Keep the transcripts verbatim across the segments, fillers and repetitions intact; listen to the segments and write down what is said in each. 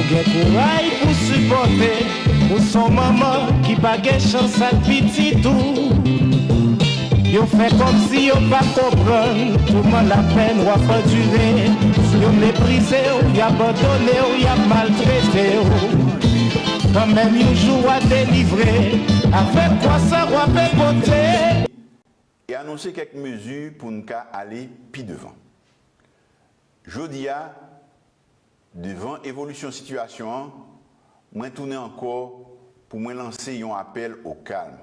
Gen kouray pou sipòte, ou s on manman ki pa gen chans ak pitit ou. Yo fè kòmsi yo pa konprann touman lapenn w ap andire. Yo meprize w, y abandone w, y ap maltrete w. Kanmenm yon jou w a delivre, avèk kwa sa w ape pote. E anonse kèk mezi pou n ka ale pi devan. Jodi a, devan evolisyon sitiyasyon an, mwen tounen ankò pou mwen lanse yon apèl o kalm.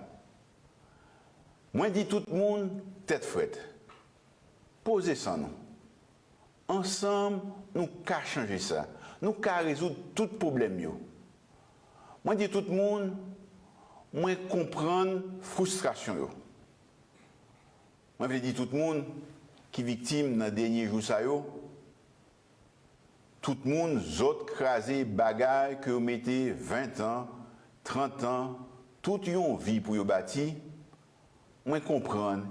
Mwen di tout moun tèt frèt, poze san nou. Ansanm, nou ka chanje sa. Nou ka rezoud tout pwoblèm yo. Mwen di tout moun, mwen konprann fristrasyon yo. Mwen vle di tout moun ki viktim nan dènye jou sa yo, tout moun zòt kraze bagay ke yo mete ven tan, trant an, tout yon vi pou yo bati, mwen konprann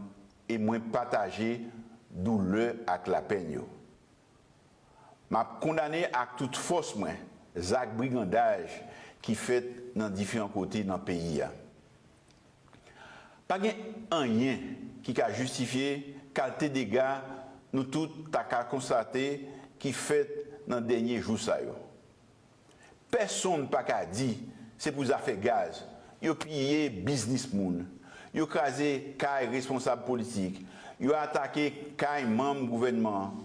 e mwen pataje doulè ak lapenn yo. M ap kondane ak tout fòs mwen zak brigandaj ki fèt nan diferan kote nan peyi a. Pa gen anyen ki ka jistifye kalte dega nou tout ta ka konstate ki fèt nan dènye jou sa yo. Pèsonn pa ka di se pou zafè gaz yo piye biznis moun, yo kraze kay responsab politik, yo atake kay manm gouvènman an.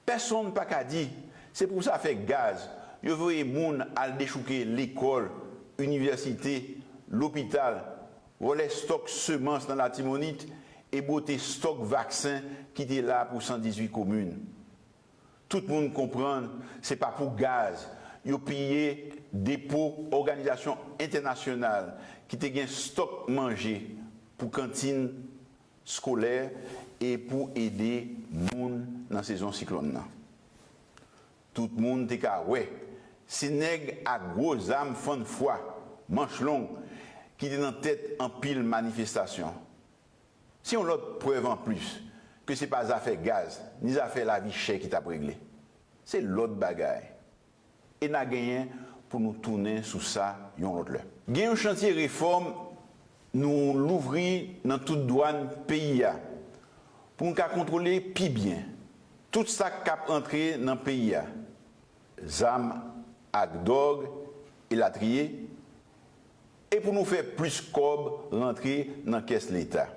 Pèsonn pa ka di se pou zafè gaz yo voye moun al dechouke lekòl, inivèsite, lopital, vòlè stòk semans nan Latibonit e bwote stòk vaksen ki te la pou san dizuit komin. Tout moun konprann se pa pou gaz yo piye depo òganizasyon entènasyonal ki te gen stòk manje pou kantin skolè e pou ede moun nan sezon siklòn nan. Tout moun te ka wè se nèg ak gwo zam fann fwa, manch long, ki te nan tèt anpil manifestasyon. Se yon lòt prèv anplis ke se pa zafè gaz ni zafè lavi chè ki t ap regle. Se lòt bagay. E n a genyen pou nou tounen sou sa yon lòt lè. Gen yon chantye refòm nou louvri nan tout dwàn peyi a pou n ka kontwole pi byen tout sa k ap antre nan peyi a, zam ak dwòg, elatriye, e pou nou fè plis kòb rantre nan kès Leta.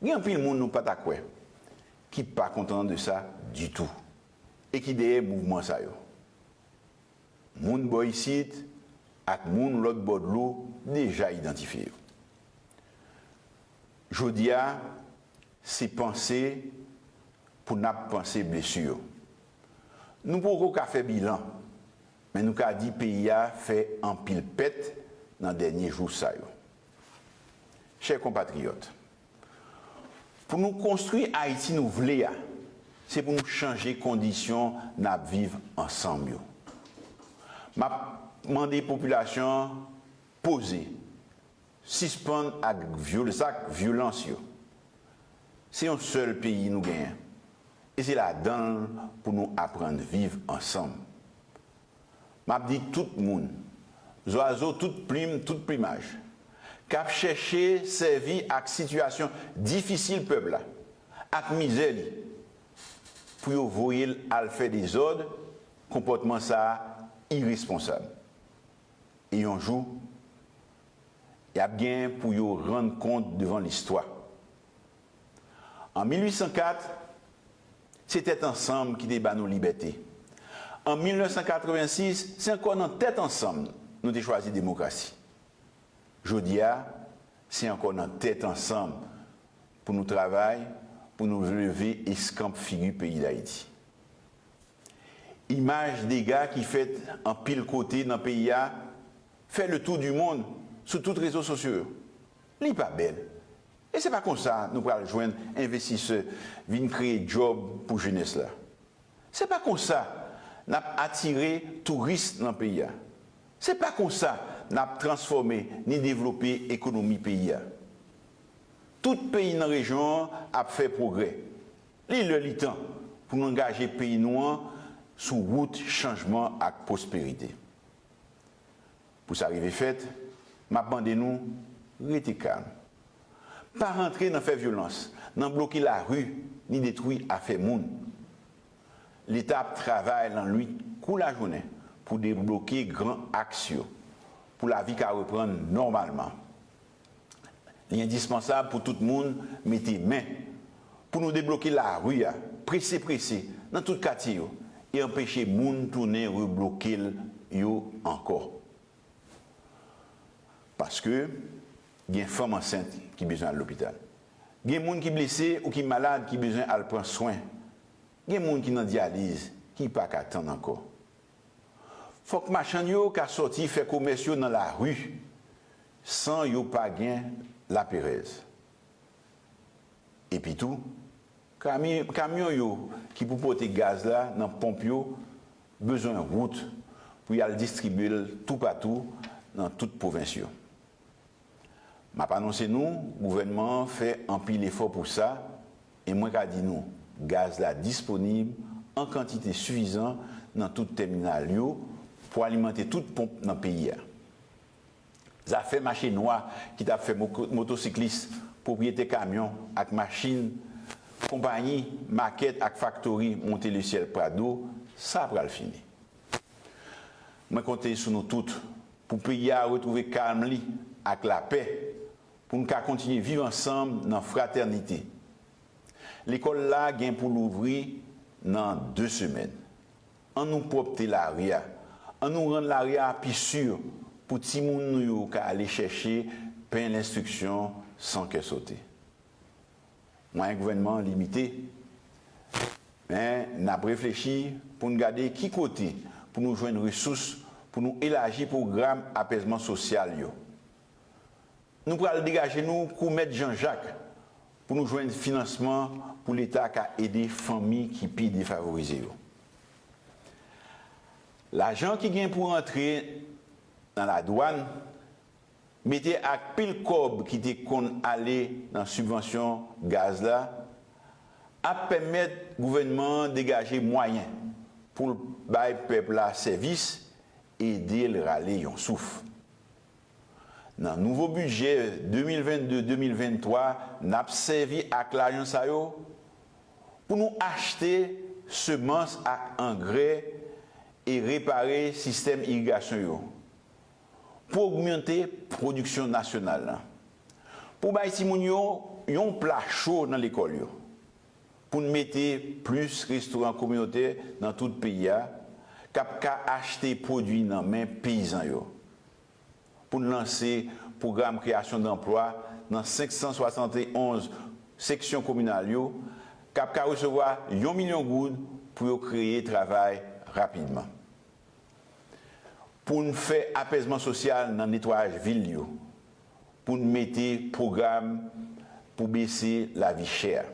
Gen anpil moun nou pa ta kwè ki pa kontan de sa ditou e ki dèyè mouvman sa yo. Moun bò isit ak moun lòt bò dlo deja idantifye yo. Jodi a, se panse pou n ap panse blesi yo. Nou poko ka fè bilan, men nou ka di peyi a fè anpil pèt nan dènye jou sa yo. Chè konpatriyòt, pou nou konstwi Ayiti nou vle a, se pou nou chanje kondisyon n ap viv ansanm yo. M ap mande popilasyon an poze, sispann ak vyol- zak vyolans yo. Se yon sèl peyi nou genyen, e se ladan l pou nou aprann viv ansanm. M ap di tout moun, zwazo tout plim, tout plimaj, k ap chèche sèvi ak sitiyasyon difisil pèp la ak mizè li pou yo voye l al fè dezòd, konpòtman sa a iresponsab. E yon jou, y ap gen pou yo rann kont devan listwa. An mil uit san kat, se tèt ansanm ki te ba nou libète. An mil nèf san katrevensis, se ankò nan tèt ansanm nou te chwazi demokrasi. Jodi a, se ankò nan tèt ansanm pou nou travay, pou nou leve eskanp figi peyi Dayiti. Imaj dega ki fèt anpil kote nan peyi a fè le tour du monde sou tout rezo sosyo yo. Li pa bèl. E se pa konsa nou pral jwenn envestisè vin kreye djòb pou jenès la. Se pa konsa n ap atire touris nan peyi a. Se pa konsa n ap transfòme ni devlope ekonomi peyi a. Tout peyi nan rejyon an ap fè pwogrè. Li lè li tan pou nou angaje peyi nou an sou wout chanjman ak pwosperite. Pou sa rive fèt, m ap mande nou rete kalm. Pa rantre nan fè vyolans, nan bloke lari, ni detwi afè moun. Leta ap travay lannwit kou lajounen pou debloke gran aks yo, pou lavi ka reprann nòmalman. Li endispansab pou tout moun mete men pou nou debloke lari a, prese prese, nan tout katye yo, e anpeche moun tounen rebloke l yo ankò. Paske gen fanm ansent ki bezwen al lopital. Gen moun ki blese ou ki malad ki bezwen al pran swen. Gen moun ki nan dyaliz ki pa ka tann ankò. Fòk machann yo ka sòti fè komès yo nan lari san yo pa gen laperèz. Epitou, kami- kamyon yo ki pou pote gaz la nan ponp yo bezwen wout pou y al distribye l toupatou nan tout pwovens yo. M ap anonse nou, gouvènman an fè anpil efò pou sa, e mwen ka di nou, gaz la disponib an kantite sifizan nan tout tèminal yo pou alimante tout ponp nan peyi a. Zafè mache nwa ki t ap fè mo- motosiklis, pwopriyetè kamyon ak machin, konpayi, makèt ak faktori monte lesyèl Prado, sa pral fini. Mwen konte sou nou tout pou peyi a retwouve kalm li ak lapè, pou n ka kontinye viv ansanm nan fratènite. Lekòl la gen pou louvri nan de semèn. Ann nou pwòpte lari a. Ann nou rann lari a pi si pou timoun nou yo ka ale chèche pen lenstriksyon san kè sote. Mwayen gouvènman an limite, men n ap reflechi pou n gade ki kote pou nou jwenn resous pou nou elaji pwogram apèzman sosyal yo. Nou pral degaje nou kou Mèt Jan Jak pou nou jwenn finansman pou Leta ka ede fanmi ki pi defavorize yo. Lajan ki gen pou rantre nan ladwàn, mete ak pil kòb ki te konn ale nan sibvansyon gaz la, ap pèmèt gouvènman an degaje mwayen pou l bay pèp la sèvis, ede l rale yon souf. Nan nouvo bidjè de mil vennde de mil venntwa, n ap sèvi ak lajan sa yo pou nou achte semans ak angrè e repare sistèm irigasyon yo, pou ogmante pwodiksyon nasyonal la, pou bay timoun yo yon pla cho nan lekòl yo, pou n mete plis restoran kominotè nan tout peyi a k ap ka achte pwodui nan men peyizan yo, pou n lanse pwogram kreyasyon danplwa nan senk san swasann e onz seksyon kominal yo k ap ka resevwa yon milyon goud pou yo kreye travay rapidman. Pou n fè apèzman sosyal nan netwayaj vil yo, pou n mete pwogram pou bese lavi chè a.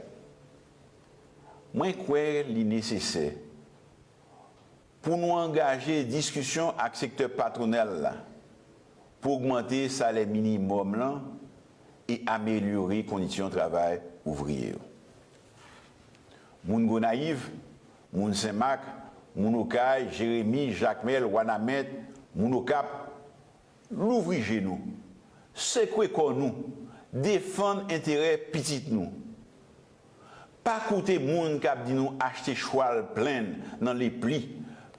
Mwen kwè li nesesè pou nou angaje diskisyon ak sektè patwonal la pou ogmante salè minimòm lan e amelyore kondisyon travay ouvriye yo. Moun Gonayiv, moun Senmak, moun Okay, Jeremi, Jakmèl, Wanament, moun Okap, louvri je nou, sekwe kò nou, defann enterè pitit nou. Pa koute moun k ap di nou achte chwal plenn nan lepli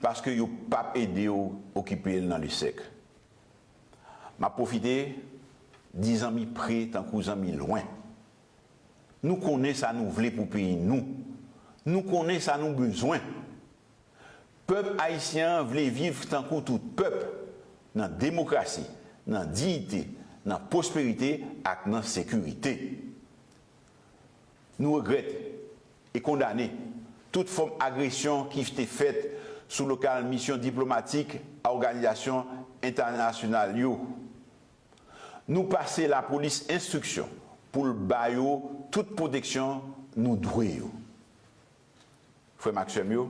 paske yo p ap ede w okipe l nan lesèk. M ap pwofite di zanmi pre tankou zanmi lwen. Nou konnen sa nou vle pou peyi nou. Nou konnen sa nou bezwen. Pèp ayisyen an vle viv tankou tout pèp, nan demokrasi, nan diyite, nan pwosperite ak nan sekirite. Nou regrèt e kondane tout fòm agresyon ki te fèt sou lokal misyon diplomatik a òganizasyon entènasyonal yo. Nou pase lapolis enstriksyon pou l ba yo tout pwoteksyon nou dwe yo. Frè m ak sè m yo,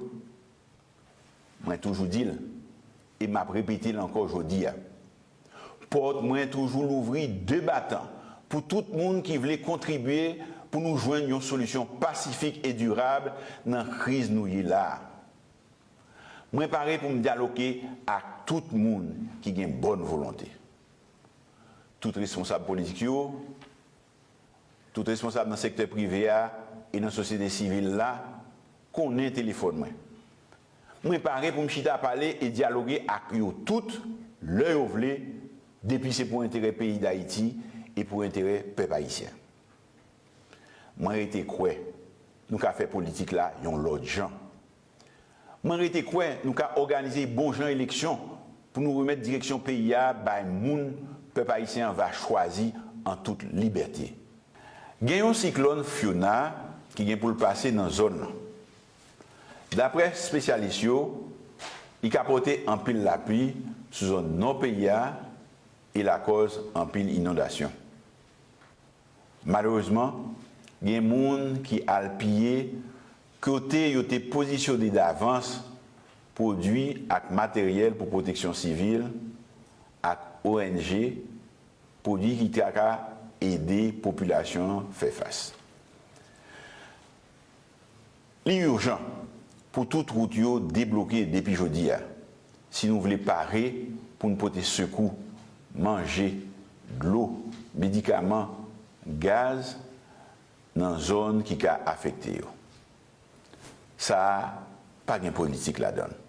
mwen toujou di l, e m ap repete l ankò jodi a, pòt mwen toujou louvri de batan pou tout moun ki vle kontribye pou nou jwenn yon solisyon pasifik e dirab nan kriz nou ye la a. Mwen pare pou m dyaloge ak tout moun ki gen bòn volonte. Tout responsab politik yo, tout responsab nan sektè prive a e nan sosyete sivil la konnen telefòn mwen. Mwen pare pou m chita pale e dyaloge ak yo tout lè yo vle, depi se pou enterè peyi Dayiti e pou enterè pèp ayisyen. Mwen rete kwè nou ka fè politik la yon lòt jan. Mwen rete kwè nou ka òganize bon jan eleksyon pou nou remèt direksyon peyi a bay moun pèp ayisyen an va chwazi an tout libète. Gen yon siklòn Fiona ki gen pou l pase nan zòn nan. Daprè espesyalis yo, li ka pote anpil lapli sou zòn nò peyi a e lakòz anpil inondasyon. Malerezman, gen moun ki al piye kote yo te pozisyone davans pwodui ak materyèl pou pwoteksyon sivil ak O N G, pwodui ki ta ka ede popilasyon an fè fas. Li ijan pou tout wout yo debloke depi jodi a, si nou vle pare pou n pote sekou, manje, dlo, medikaman, gaz nan zòn ki ka afekte yo. Sa a pa gen politik ladan l.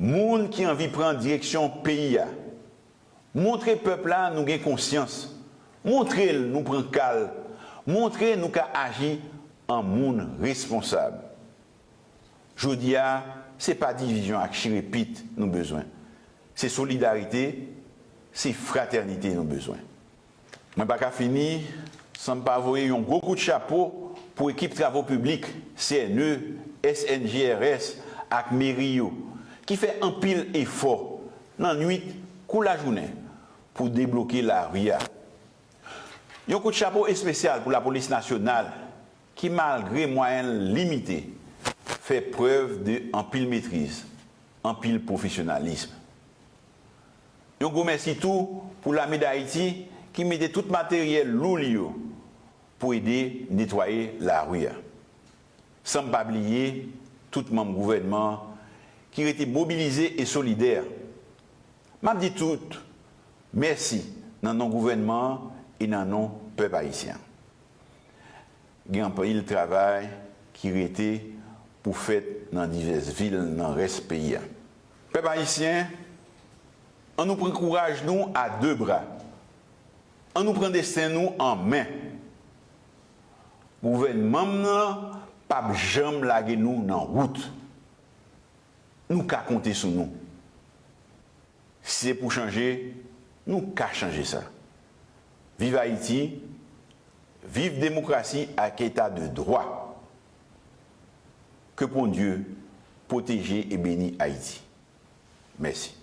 Moun ki anvi pran direksyon peyi a, montre pèp la nou gen konsyans. Montre l nou pran ka l. Montre nou ka aji an moun responsab. Jodi a, se pa divizyon ak chire pit nou bezwen. Se solidarite, se fratènite nou bezwen. Mwen pa ka fini san m pa voye yon gwo kout chapo pou ekip travo piblik, C N E, S N G R S ak meri yo, ki fè anpil efò nan nwit kou lajounen pou debloke lari a. Yon kout chapo espesyal pou lapolis nasyonal ki, malgre mwayen l limite, fè prèv de anpil metriz, anpil pwofesyonalis. Yon gwo mèsi tou pou Lame Dayiti ki mete tout materyèl lou li yo pou ede netwaye lari a. San m pa bliye tout manm gouvènman an ki rete mobilize e solidè. M ap di tout mèsi nan non gouvènman an e nan non pèp ayisyen an. Gen anpil travay ki rete pou fèt nan divès vil nan rès peyi a. Pèp ayisyen, ann nou pran kouraj nou a de bra. Ann nou pran desten nou an men. Gouvènman m nan p ap janm lage nou nan wout. Nou ka konte sou nou. Si se pou chanje, nou ka chanje sa. Viv Ayiti, viv demokrasi ak eta de dwa. Ke Bondye pwoteje e beni Ayiti. Mèsi.